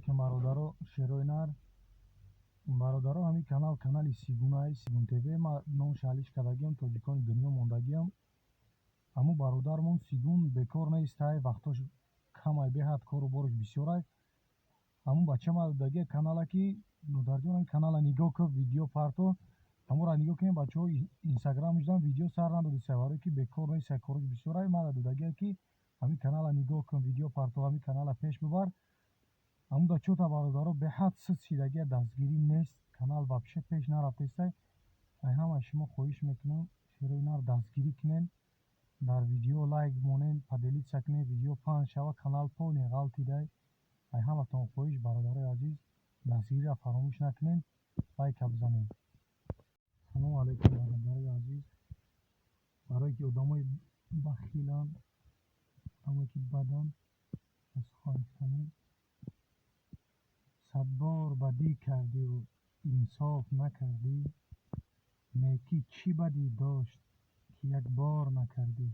Алейкум, бародаро, шерои нар. Бародаро, ҳамин канал канали Сигунай, Сигун ТВ. Ма номша алиш кардагиам, тоҷикони дунё мондагиам. Ҳамун бародармон Сигун бекор нестай, вақтош камай, беҳад кору бораш бисёрай. Ҳамун бача ма додагия канала, ки нодарҷон, ҳамин канала нигоҳ кун, видео парто. Ҳамонро нигоҳ кунем, бачаҳо Инстаграм мешуданд, видео сар надодистай, барое ки бекор нестай, кораш бисёрай. Мара додагия, ки ҳамин канала нигоҳ кун, видео парто, ҳамин канала пеш бибар. Ҳамун да чота бародаро беҳад суст шидагия, дастгирӣ нест, канал вообще пеш нарафтестай. Ай ҳамаи шумо хоҳиш мекунам, шерои нар, дастгирӣ кунен, дар видео лайк монен, поделиться кунен, видео паҳн шава, канал полный ғалтидай. Ай ҳаматон хоҳиш, бародарои азиз, дастгириро фаромӯш накунен, лайка бизанед. Салому алайкум, бародарои азиз. Барое ки одамои бахиланд, одамое ки баданд, сухан гуфтанем: садбор бадӣ кардиву инсоф накардӣ, некӣ чӣ бадӣ дошт, ки як бор накардӣ.